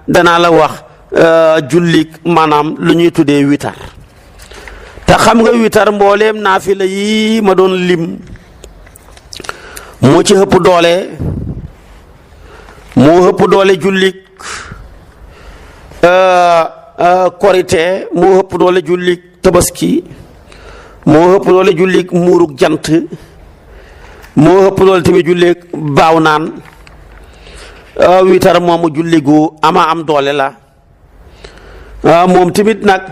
danaa la wax jullik maanaam lu ñuy tuddee witar te xam nga witar mbooleem naafila yi ma doon lim moo ci ëpp doole moo ëpp doole jullik korite moo ëpp doole jullik tabaski moo ëpp doole jullik muurug jant moo ëpp doole tamit jullik baaw naan witar moomu julligu ama am doole la moom tamit nag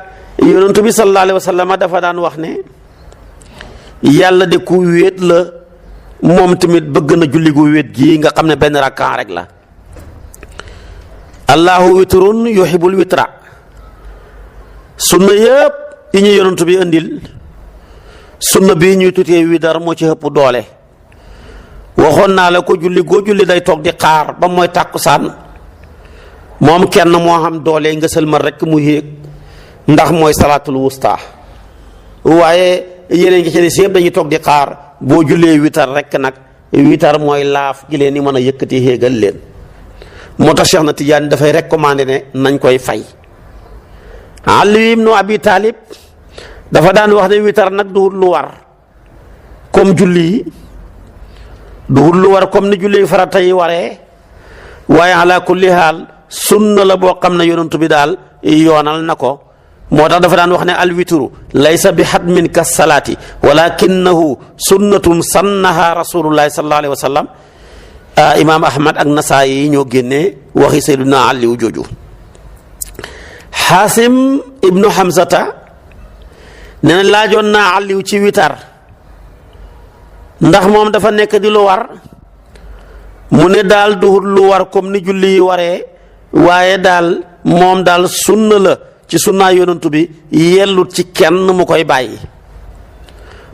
yonent bi sallallahu alayhi wa sallam dafa daan wax ne yàlla de ku wéet la moom tamit bëgg na julligu wéet gi nga xam ne benn rakkaan rek la allahu witrun yuhibbul witra sunna yëpp yi ñu yonent bi indil sunna bii ñuy tutee witar moo ci ëpp doole waxoon naa la ko julli goo julli day toog di xaar ba mooy tàkkusaan moom kenn moo xam doole nga sëlmal rek mu yéeg ndax mooy salaatul wusta waaye yeneen ngi ci des yëpp dañuy toog di xaar boo jullee witar rek nag witar mooy laaf gi leen ni mën a yëkkati yéegal leen moo tax Cheikh na Tidiane dafay recommandé ne nañ koy fay. Ali ibnu Abi Talib dafa daan wax ne witar nag duhut lu war comme julli yi duhut lu war comme ni julli farata yi waree waaye ala kulli haal sunna la boo xam ne yonent bi daal yoonal na ko moo tax dafa daan wax ne alwitru laysa bi xatmin ka salaati walakinahu sunnatun sannaha rasulullahi sallallahu alayhi wa sallam imaam Ahmad ak Nasaayi ñoo génnee waxi Sayyiduna Aliyu jooju. Xaasim ibnu Hamzata nee na laajoon naa Aliyu ci witar ndax moom dafa nekk di lu war mu ne daal duhut lu war comme ni julli yi waree waaye daal moom daal sunna la ci sunnaa yonantu bi yellut ci kenn mu koy bàyyi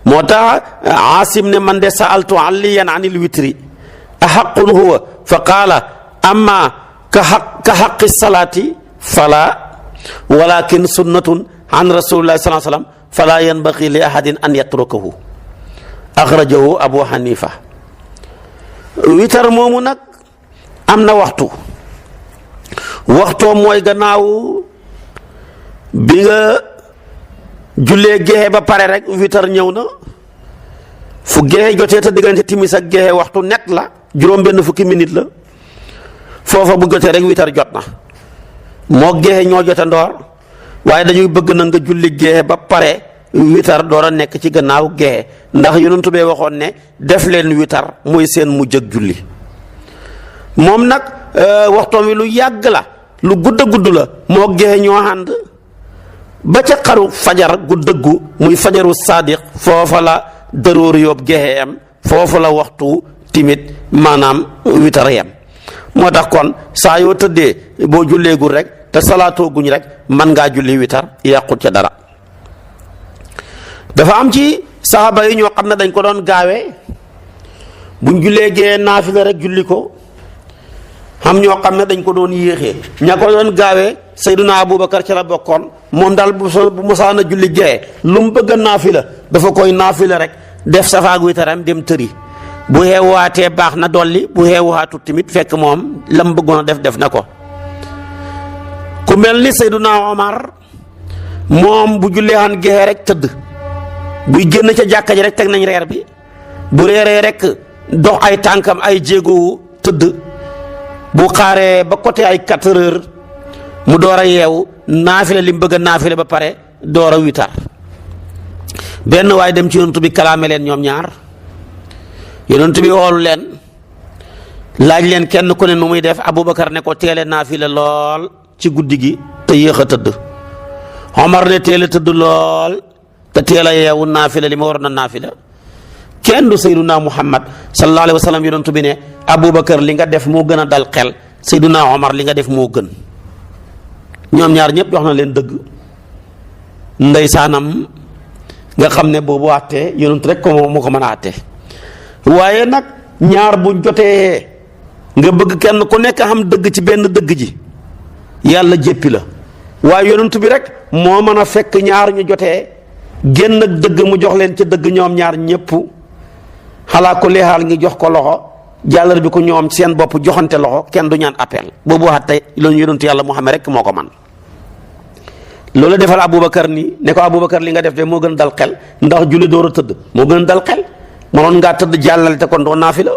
moo tax Aasim ne man de sa'altu Aliyan anil witri ahaqqun huwa fa qaala amma ka haqqi salaati fala walakin sunnatun an rasulillahi sallallahu alayhi wa sallam fala yanbaghi li ahadin an yatrukahu axrajahu Abu Hanifa. witar moomu nag am na waxtoo mooy gannaaw bi nga jullee gexe ba pare rek witar ñëw na fu gexe jotee te diggante timis ak gexe waxtu net la juróom benn fukki minute la foofa bu jotee rek witar jot na moo gexe ñoo jote ndoor waaye dañuy bëgg na nga julli gexe ba pare witar door a nekk ci gannaaw gexe ndax yonentu bee waxoon ne def leen witar muy seen mujj ak julli moom nag waxtoom wi lu yàgg la lu gudd a gudd la moo gexe ñoo ànd ba ca xaru fajar gu dëggu muy fajaru sadiq foofa la dëróor yóbbu gexe am foofa la waxtu timit maanaam witar yam moo tax kon saa yoo tëddee boo julleegul rek te salaatoo guñ rek mën ngaa julli witar yàqut ca dara. dafa am ci saxaaba yi ñoo xam ne dañ ko doon gaawee buñ jullee gee naafila rek julli ko xam ñoo xam ne dañ ko doon yéexee ña ko doon gaawee Sayyiduna Abubakar ca la bokkoon moom daal bu musaana julli gee lu mu bëgg a naafila dafa koy naafila rek def safaag witaram dem tëri bu xeewaatee baax na dolli bu xeewaatut tamit fekk moom lam bëggoon a def na ko. ku mel ni Sayyiduna Omar moom bu jullee xan gexe rek tëdd buy génn ca jàkka ji rek teg nañ reer bi bu reeree rek dox ay tànkam ay jéego tëdd bu xaaree ba côté ay 4 heures mu door a yeewu naafile li mu bëgg a naafile ba pare door a witar benn waaye dem ci yonent bi kalaame leen ñoom ñaar yonent bi xoolu leen laaj leen kenn ku ne nu muy def Abubakar ne ko teele naafile lool ci guddi gi te yéex a tëdd Omar ne teele tëdd lool te teel a yeewu naafila li ma waroon a naafila kenn du Sayyiduna Muhammad sallallahu alayhi wa sallam yonent bi ne Abubakar li nga def moo gën a dal xel Sayyiduna Omar li nga def moo gën ñoom ñaar ñëpp jox na leen dëgg ndeysaanam nga xam ne boobu àttee yonent rek ko moo ko mën a àttee waaye nag ñaar bu jotee nga bëgg kenn ku nekk xam dëgg ci benn dëgg ji yàlla jéppi la waaye yonent bi rek moo mën a fekk ñaar ñu jotee génn ak dëgg mu jox leen ca dëgg ñoom ñaar ñëpp xalaa ko leexaal ngi jox ko loxo jàllar bi ko ñoom seen bopp joxante loxo kenn du ñaan appel boobu àtte loolu yonentu yàlla Muhammad rek moo ko man loolu defal Aboubacar nii ne ko Aboubacar li nga def de moo gën a dal xel ndax julli door a tëdd moo gën a dal xel mënoon ngaa tëdd jàllale te kon doo naafila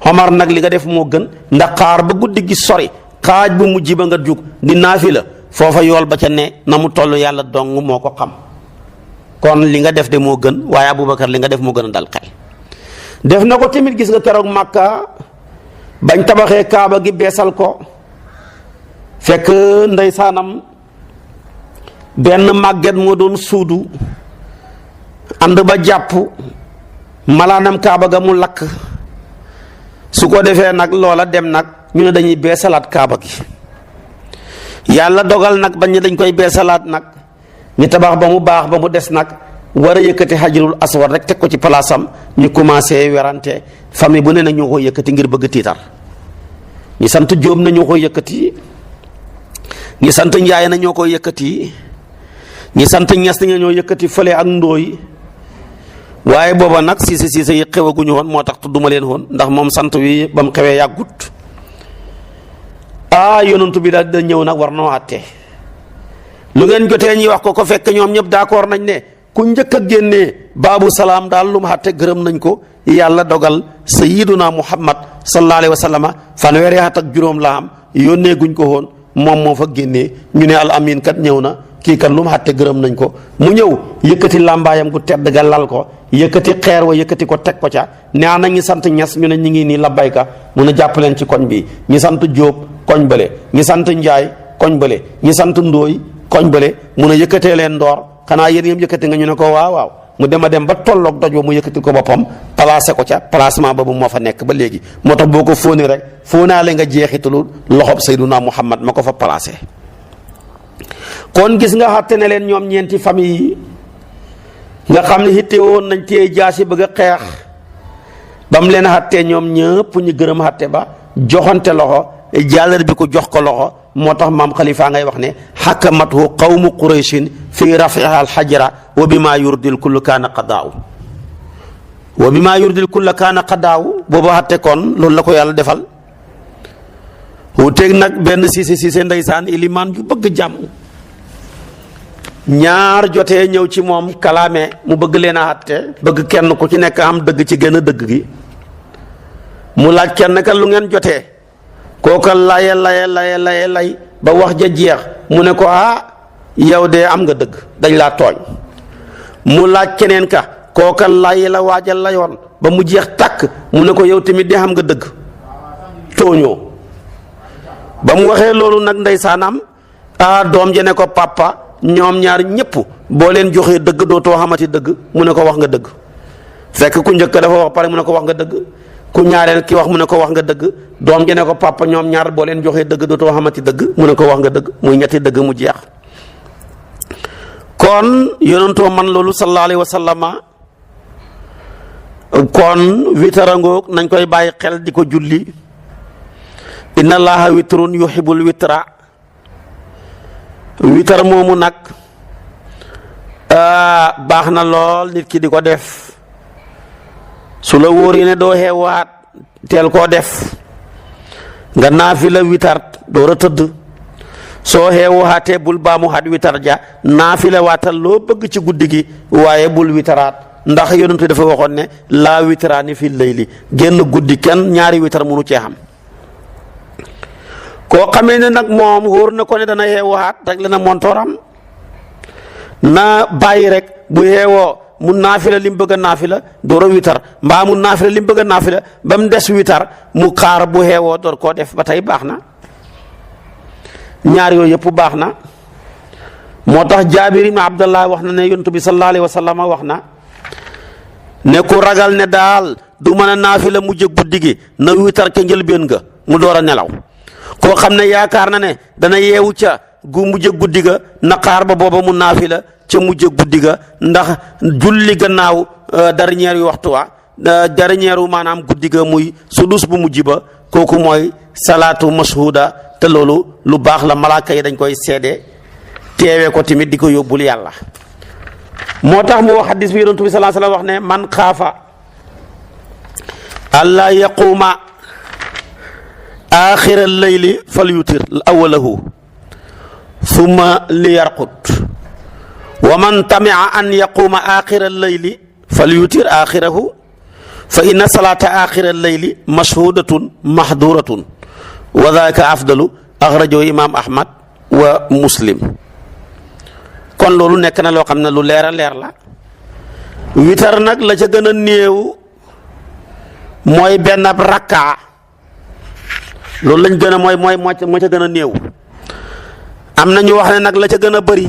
Omar nag li nga def moo gën ndax xaar ba guddi gi sori xaaj bu mujj ba nga jug di naafila foofa yool ba ca ne na mu toll yàlla dong moo ko xam kon li nga def de moo gën waaye Aboubacar li nga def moo gën a dal xel def na ko tamit gis nga keroog Makka bañ tabaxee Kaaba gi beesal ko fekk ndeysaanam benn màgget moo doon suudu ànd ba jàpp malaanam Kaaba ga mu lakk su ko defee nag loola dem nag ñu ne dañuy beesalaat Kaaba gi yàlla dogal nag bañ ne dañ koy beesalaat nag ñu tabax ba mu baax ba mu des nag war a yëkkati xajarul aswad rek teg ko ci palaasam ñu commencé werante famille bu ne na ñoo ko yëkkati ngir bëgg tiitar ñi sant Jóob na ñoo ko yëkkati ñi sant Njaay na ñoo ko yëkkati ñi sant Ñas na ñoo yëkkati fële ak Ndooy waaye booba nag siise yi xewaguñu woon moo tax tudduma leen woon ndax moom sant wi ba mu xewee yàggut yonantu bi daal da ñëw nag war noo àtte lu ngeen jotee ñi wax ko fekk ñoom ñëpp d'accord nañ ne ku njëkk a génnee baabu salaam daal lu mu àtte gërëm nañ ko yàlla dogal sayyiduna Muhammad sallallahu alayhi wa sallam fanweeri at ak juróom la am yónnee guñ ko woon moom moo fa génnee ñu ne al amin kat ñëw na kii kat lu mu àtte gërëm nañ ko mu ñëw yëkkati làmbaayam gu tedd ga lal ko yëkkati xeer wa yëkkati ko teg ko ca ne ana ñi sant Ñas ñu ne ñi ngi nii labbayka mun a jàpp leen ci koñ bi ñi sant Jóob koñ bële ñi sant Njaay koñ bële ñi sant Ndooy koñ bële mun a yëkkatee leen ndoor xanaa yéen yëpp yëkkati nga ñu ne ko waaw mu dem a dem ba tolloog doj ba mu yëkkati ko boppam placé ko ca placement boobu moo fa nekk ba léegi moo tax boo ko fóonee rek fóonaale nga jeexitalu loxob Sayyiduna Muhammad ma ko fa placé kon gis nga xatte ne leen ñoom ñeenti famille yi nga xam ne xitte woon nañ téye jaasi bëgg a xeex ba mu leen xattee ñoom ñëpp ñu gërëm xatte ba joxante loxo jàllar bi ko jox ko loxo moo tax maam Xalifa ngay wax ne xakamathu qawmu qurayshin fi rafiha alxajra wa bi maa yurdil kull kaana qadaaw wa bi maa yurdil kull kaana qadaaw boobu xatte kon loolu la ko yàlla defal wuuteeg nag benn siise ndeysaan ilimaan yu bëgg jàmm ñaar jotee ñëw ci moom kalaame mu bëgg leen a xatte bëgg kenn ku ci nekk am dëgg ci gën a dëgg gi mu laaj kenn ka lu ngeen jotee kooka lay ba wax ja jeex mu ne ko yow de am nga dëgg dañ laa tooñ mu laaj keneen ka kooka la waajal layoon ba mu jeex tàkk mu ne ko yow tamit de am nga dëgg tooñoo ba mu waxee loolu nag ndeysaanam doom ja ne ko papa ñoom ñaar ñëpp boo leen joxee dëgg dootoo xamati dëgg mu ne ko wax nga dëgg fekk ku njëkk dafa wax pare mu ne ko wax nga dëgg ku ñaareel ki wax mu ne ko wax nga dëgg doom ji ne ko papa ñoom ñaar boo leen joxee dëgg dootoo xamati dëgg mu ne ko wax nga dëgg muy ñetti dëgg mu jeex kon yonentoo man loolu sallallahu alayhi wa sallama kon witarangoog nañ koy bàyyi xel di ko julli inna allaha witrun yuhibbul witra witar moomu nag baax na lool nit ki di ko def su la wóoree ne doo xeewaat teel koo def nga naafila witar door a tëdd soo xeewaatee bul baamu xat witar ja naafila waatal loo bëgg ci guddi gi waaye bul witaraat ndax yonentu dafa waxoon ne laa witaraani fi layli génn guddi kenn ñaari witar munu cee xam koo xamee ne nag moom wóor na ko ne dana xeewaat rek la na montooram na bàyyi rek bu xeewoo mu naafila li mu bëgg a naafila door a witar mbaa mu naafila li mu bëgg a naafila ba mu des witar mu xaar bu xeewoo door koo def ba tey baax na ñaar yooyu yëpp baax na moo tax Jaabir ibn Abdallah wax na ne yonent bi sallallahu alayhi wa sallam wax na ne ku ragal ne daal du mën a naafila mujj guddi gi na witar ca njëlbéen nga mu door a nelaw koo xam ne yaakaar na ne dana yeewu ca gu mujj guddi ga na xaar ba booba mu naafila ca mujj guddi ga ndax julli gannaaw dernier yu waxtu wa dernier wu maanaam guddi ga muy sudus bu mujj ba kooku mooy salaatu mashhuda te loolu lu baax la malaaka yi dañ koy seede teewee ko tamit di ko yóbbul yàlla moo tax mu wax hadis bi yonent bi sallallahu alayhi wa sallam wax ne man xaafa allaa yaquuma aaxira layli fal yutir awalahu summa li yarqut wa man tamia an yaquuma aaxira layli fal yutir aaxirahu fa inna salaata aaxira layli mashhudatun mahduratun wa daaka afdalu axrajahu imaam Ahmad wa Muslim. kon loolu nekk na loo xam ne lu leer a leer la. witar nag la ca gën a néew mooy benn rakkaa loolu lañ gën a moo ca gën a néew. am na ñu wax ne nag la ca gën a bëri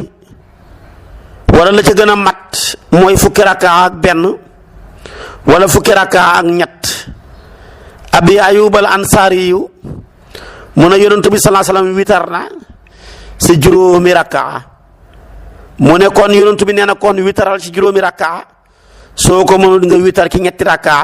wala la ca gën a mat mooy fukki rakkaa ak benn wala fukki rakkaa ak ñett. abi ayub al ansaari yu mu ne yonent bi salaa salaam witar na si juróomi rakkaa mu ne kon yonent bi nee na kon witaral si juróomi rakkaa soo ko mënul nga witar ci ñetti rakkaa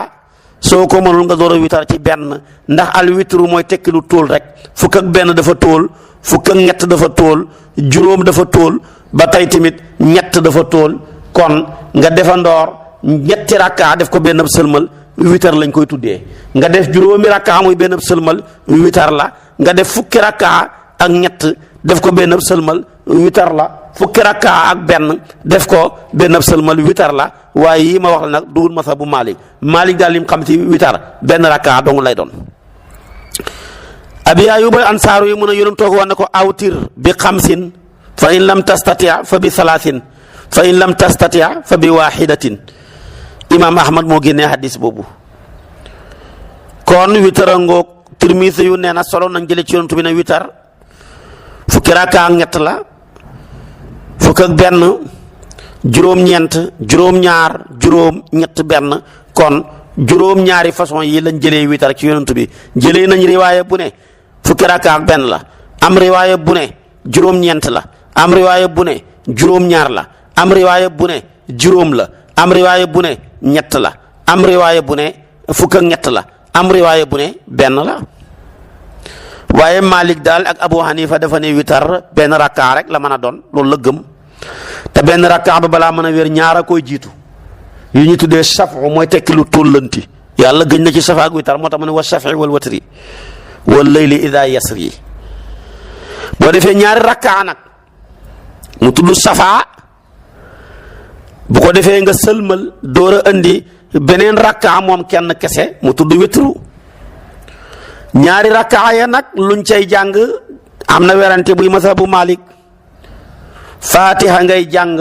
soo ko mënul nga door a witar ci benn ndax al witru mooy tekki lu tóol rek fukk ak benn dafa tóol fukk ak ñett dafa tóol juróom dafa tóol ba tey tamit ñett dafa tóol kon nga defandoor ñetti rakkaa def ko benn sëlmal witar lañ koy tuddee nga def juróomi rakkaa muy benn sëlmal witar la nga def fukki rakkaa ak ñett def ko benn sëlmal witar la fukki rakkaa ak benn def ko benn sëlmal witar la waaye yii ma wax la nag dugul masa bu Malik daal lim xam ci witar benn rakkaa dong lay doon. abi ayub al ansaaru yi mun a yonum toog woon ne ko awtir bi xamsin fa in lam tastatia fa bi salaasin fa in lam tastatia fa bi waaxidatin. imaam Ahmad moo génnee hadis boobu. kon witara ngoog Tirmisi yu nee na solo nañ jële ci yonent bi ne witar fukki rakkaa ak ñett la fukk ak benn juróom-ñeent juróom-ñaar juróom-ñett benn kon juróom-ñaari façon yi lañ jëlee witar ci yonent bi jëlee nañ riwaaya bu ne fukki rakkaa ak benn la am riwaaya bu ne juróom-ñeent la am riwaaya bu ne juróom-ñaar la am riwaaya bu ne juróom la am riwaaya bu ne ñett la am riwaaya bu ne fukk ak ñett la am riwaaya bu ne benn la waaye Malik daal ak Abu Hanifa dafa ne witar benn rakkaa rek la mën a doon loolu la gëm te benn rakkaa ba balaa mën a wér ñaar a koy jiitu yu ñu tuddee safu mooy tekki lu tóllanti yàlla gëñ na ci safa ak witar moo tax mu ne wa safi wal watri wal layli ida yasri boo defee ñaari rakkaa nag mu tudd safa bu ko defee nga sëlmal door a indi beneen rakkaa moom kenn kese mu tudd witru ñaari rakkaa ya nag luñ cay jàng am na werante buy mazhabu Malik fatiha ngay jàng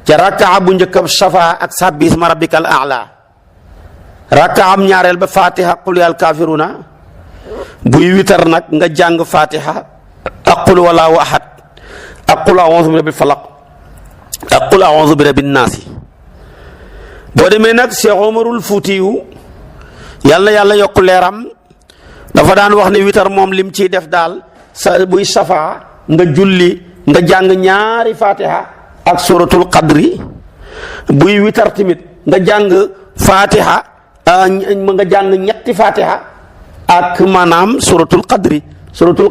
ca rakkaa bu njëkk ab safa ak sabbi isma rabbikal a'la rakkaa am ñaareel ba fatiha qul yal kafiruna buy witar nag nga jàng fatiha ak qul wallahu ahad ak qul a'udhu bi rabbil falaq ak qul a'udhu bi rabbin naasi boo demee nag Cheikh Omarul Fuutiyu yàlla yokk leeram dafa daan wax ne witar moom lim ciy def daal buy safa nga julli nga jàng ñaari fatiha ak suratul qadri buy witar tamit nga jàng fatiha nga jàng ñetti fatiha ak maanaam suratul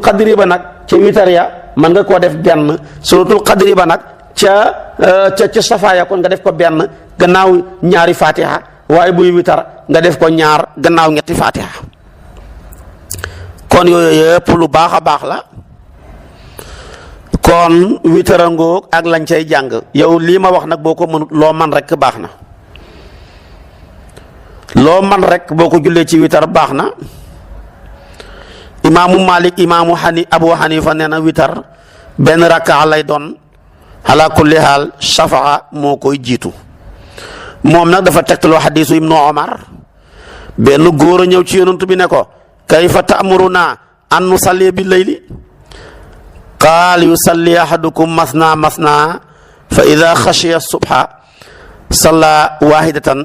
qadri ba nag ca witar ya mën nga koo def benn suratul qadri ba nag ca safaaya kon nga def ko benn gannaaw ñaari fatiha waaye buy witar nga def ko ñaar gannaaw ñetti fatiha kon yooyu yëpp lu baax a baax la kon witara ngoog ak lañ cay jàng yow lii ma wax nag boo ko mënut loo man rek baax na loo man rek boo ko jullee ci witar baax na imaamu Malik Abu Hanifa nee na witar benn rakkaa lay doon ala kulli haal shafaa moo koy jiitu moom nag dafa tegtaloo xadiisu Ibnu Omar benn góor a ñëw ci yonent bi ne ko kayfa ta'muruna an nusalli bi layli qaal yusalli ahadukum masna fa ida xashiya subha salla wahidatan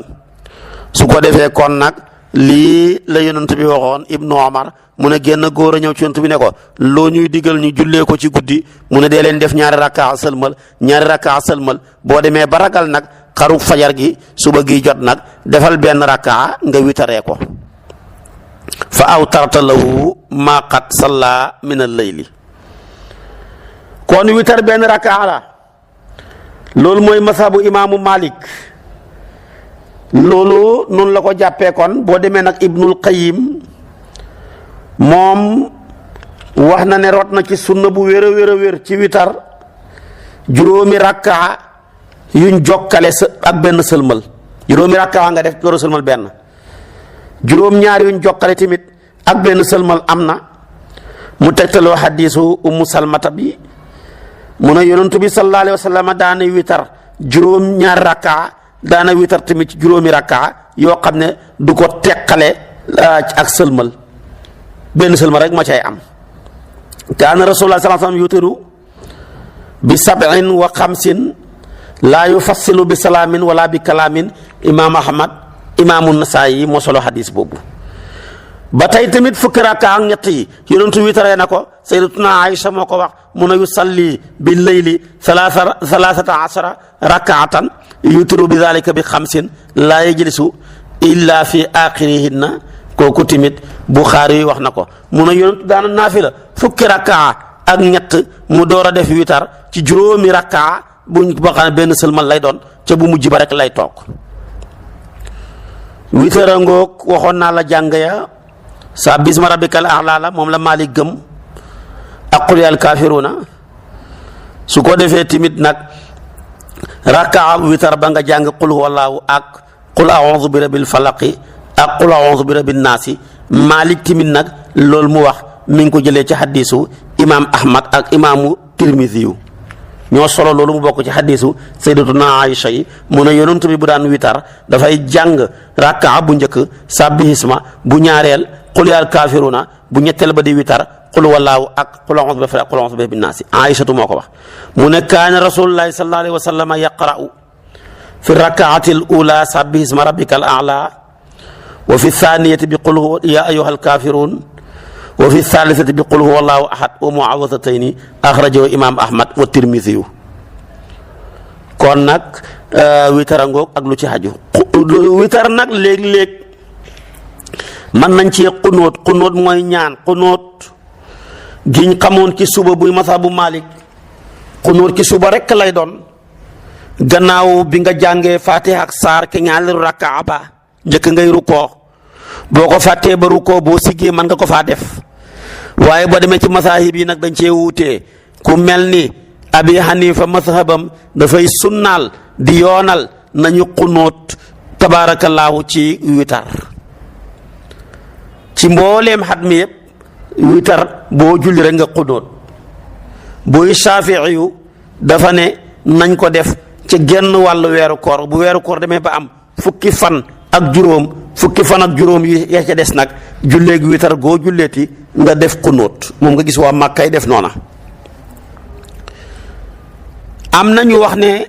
su ko defee kon nag lii la yonent bi waxoon Ibnu Omar mu ne génn góor a ñëw ci yonent bi ne ko loo ñuy digal ñu jullee ko ci guddi mu ne dee leen def ñaari rakkaa sëlmal boo demee ba ragal nag xaru fajar gi suba gi jot nag defal benn rakkaa nga witaree ko fa awtarta lahu ma qad salla min al-layli kon witar benn rakkaa la loolu mooy masabu imaamu Malik loolu noonu la ko jàppee kon boo demee nag Ibnul Qayyim moom wax na ne rot na ci sunna bu wér a wér a wér ci witar juróomi rakkaa yuñ jokkale ak benn sëlmal juróomi rakkaa nga def door a sëlmal benn juróom-ñaar yuñ jokkale tamit ak benn sëlmal am na mu tegtaloo xadiisu Ummu Salmata bi mu ne yonentu bi sallallahu alayhi wa sallam daana witar juróom-ñaar rakkaa daana witar tamit ci juróomi rakkaa yoo xam ne du ko teqale ak sëlmal benn sëlmal rek ma cay am. kaana rasulullah sallallahu alayhi wa sallam yutiru bi 7 wa 50 laa yufassilu bi salaamin wala bi kalaamin imaam Ahmad imaamu Nasaayi moo solo xadis boobu. ba tey tamit fukki rakka ak ñett yi yonentu witaree na ko sayyidatuna Aïcha moo ko wax mun a yusalli bil layli salaasata ashara rakkaatan yutiru bi zalika bi 50 laa yajlisu illa fi aaxirihinna kooku tamit Buxaari yi wax na ko mun a yonentu daana naafila fukki rakkaa ak ñett mu door a def witar ci juróomi rakkaa buñ ba xam ne benn sëlmal lay doon ca bu mujj ba rek lay toog. witara ngoog waxoon naa la jàng ya sa bisma rabbikal a'la la moom la Maalik gëm ak qul yal kaafiruuna su ko defee tamit nag rakkaa witar ba nga jàng qul huwallaahu ak qul a'uuzu bi rabbil falaqi ak qul a'uuzu bi rabbin naasi. Maalik tamit nag loolu mu wax mi ngi ko jëlee ci xaddiisu imaam Ahmad ak imaamu Tirmisi yu ñoo solo loolu mu bokk ci xaddiisu sayyidatuna Aïcha yi mu ne yonent bi bu daan witar dafay jàng rakkaa bu njëkk sabbihisma bu ñaareel qul yal kaafiruuna bu ñetteel ba di witar qul wallaahu ak qul a'uuzu bi rabbin naasi. Aïchatu moo ko wax mu ne kaana rasulullahi sallallahu alayhi wa sallam yaqra'u fi rakkaati al ula sabbihisma rabbikal a'la wa fi thaniyati bi qul huwa ya ayyuhal kaafiruun wa fi thalithati bi qul huwa allahu ahad wa muawwadatayni axrajahu imaam Ahmad wa Tirmisi yu kon nag witara ngoog ak lu ci xaju witar nag léeg-léeg mën nañ ci xunóot mooy ñaan xunóot giñ xamoon ci suba buy mazhabu Malik xunóot ci suba rek lay doon gannaaw bi nga jàngee Fatiha ak saar ke ñaaleelu rakkaa ba njëkk ngay rukkoo boo ko fàttee ba rukkoo boo siggee mën nga ko faa def waaye boo demee ci masaahib yi nag dañ cee wuutee ku mel ni Abi Hanifa mazhabam dafay sunnaal di yoonal nañu xunóot tabaarakallaahu ci witar ci mbooleem xat mi yëpp witar boo julli rek nga xunóot buy Shaafi'i yu dafa ne nañ ko def ci genn wàllu weeru koor bu weeru koor demee ba am fukki fan ak juróom yi ya ca des nag julleegi witar goo julleeti nga def xunóot moom nga gis waa Màkkay def noona. am na ñu wax ne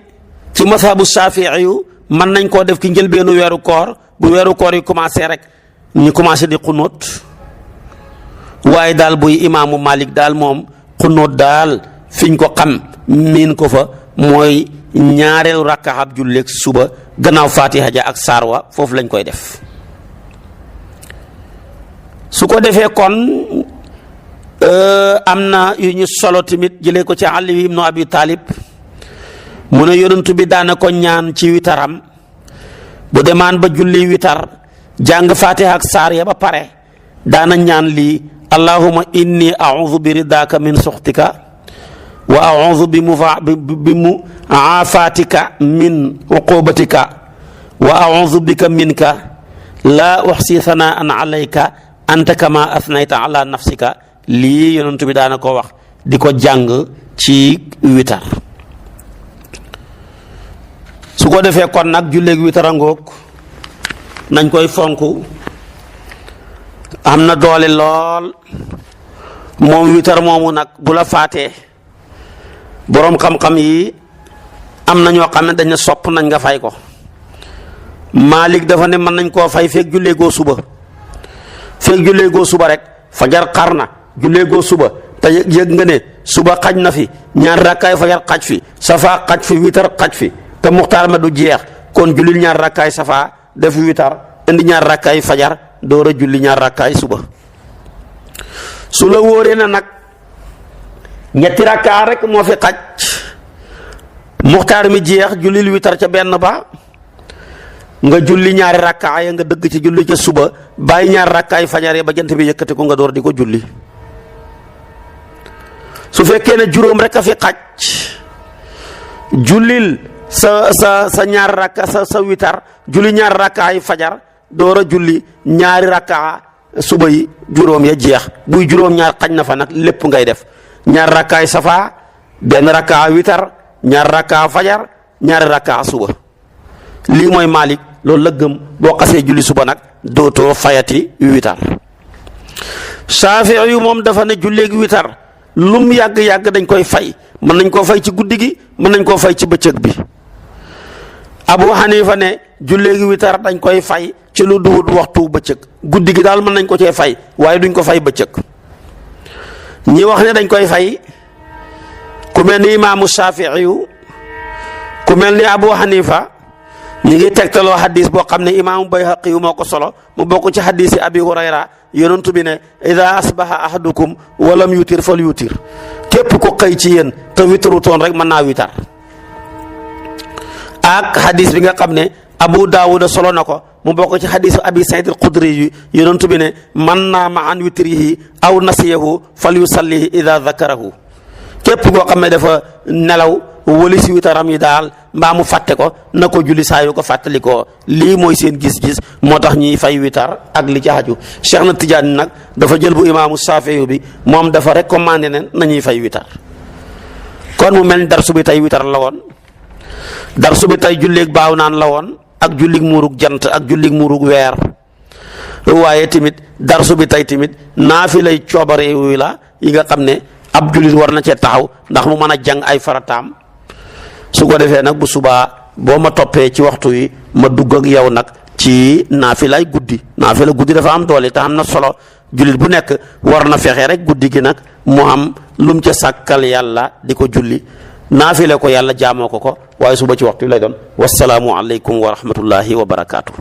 ci mazhabu Shaafi'i yu mën nañ koo def ki njëlbeenu weeru koor bu weeru koor yi commencé rek ñu commencé di xunóot waaye daal buy imaamu Malik daal moom xunóot daal fiñ ko xam miin ko fa mooy ñaareelu rakkaxab julleeg suba gannaaw Fatiha ja ak saarwa foofu lañ koy def. su ko defee kon am na yu ñu solo tamit jëlee ko ci Ali ibnu Abi Talib mu ne yonent bi daana ko ñaan ci witaram bu demaan ba julli witar jàng Fatiha ak saar ya ba pare daana ñaan lii allahumma inni a'udhu bi ridaka min suxtika wa a'udhu bi mu'afatika min uqubatika wa a'udhu bika minka la uhsi thanaan alayka anta kama athnayta ala nafsika lii yonent bi daana ko wax di ko jàng ci witar. su ko defee kon nag julleeg witarangoog nañ koy fonk am na doole lool moom witar moomu nag bu la faatee boroom xam-xam yi am na ñoo xam ne dañ ne sopp nañ nga fay ko. Malik dafa ne mën nañ koo fay feeg julleegoo suba feeg julleegoo suba rek fajar xar na julleegoo suba te yëg nga ne suba xaj na fi ñaar rakkaay fajar xaj fi safa xaj fi witar xaj fi te muxtaar ma du jeex kon jullil ñaar rakkaay safa def witar indi ñaar rakkaay fajar door a julli ñaar rakkaay suba. su la wóoree na nag ñetti rakkaa rek moo fi xaj muxtaar mi jeex jullil witar ca benn ba nga julli ñaari rakkaa ya nga dëgg ci julli ca suba bàyyi ñaari rakkaay fajar ba jant bi yëkkati ko nga door di ko julli. su fekkee ne juróom rek a fi xaj jullil sa ñaari rakka sa witar julli ñaari rakkaay fajar door a julli ñaari rakkaa suba yi juróom ya jeex. buy juróom ñaar xaj na fa nag lépp ngay def ñaari rakkaay safa benn rakkaa witar ñaari rakkaa fajar ñaari rakkaa suba. lii mooy Malik loolu la gëm boo xasee julli suba nag dootoo fayati witar. Shaafi'i yu moom dafa ne julleegi witar lum yàgg-yàgg dañ koy fay mën nañ koo fay ci guddi gi mën nañ koo fay ci bëccëg bi. Abu Hanifa ne julleegi witar dañ koy fay ci lu duwut waxtu bëccëg guddi gi daal mën nañ ko cee fay waaye duñ ko fay bëccëg. ñi wax ne dañ koy fay ku mel ni imaamu Shaafi'i yu ku mel ni Abu Hanifa ñi ngi tegtaloo hadis boo xam ne imaamu Bayhaqi yu moo ko solo mu bokk ci hadis yi Abi Hurayra yonentu bi ne ida asbaha ahadukum walam yutir fal yutir képp ko xëy ci yéen te witaru toon rek mën naa witar. ak hadis bi nga xam ne Abu Daawuda solo na ko mu bokk ci hadisu Abi Saïd al-Xudri yi yonentu bi ne man naama an witrihi aw nasiyahu fal yusallihi ida zakarahu képp koo xam ne dafa nelaw wali si witaram yi daal mbaa mu fàtte ko na ko julli saa yu ko fàttali ko. lii mooy seen gis-gis moo tax ñuy fay witar ak li ci aju. Cheikh na Tidiane nag dafa jël bu imaamu Shaafi'i bi moom dafa recommandé ne nañuy fay witar. kon mu mel ni darsu bi tey witar la woon darsu bi tey julleeg baaw naan la woon ak jullig muurug jant ak jullig muurug weer waaye tamit darsu bi tey tamit naafilay coobare wi la yi nga xam ne ab jullit war na cee taxaw ndax mu mën a jàng ay farataam. su ko defee nag bu subaa boo ma toppee ci waxtu wi ma dugg ak yow nag ci naafilay guddi. naafila guddi dafa am doole te am na solo jullit bu nekk war na fexe rek guddi gi nag mu am lum ca sàkkal yàlla di ko julli naafile ko yàlla jaamoo ko waaye suba ci waxtu wi lay doon. wasalaamu aleykum wa rahmatullahi wa barakaatu.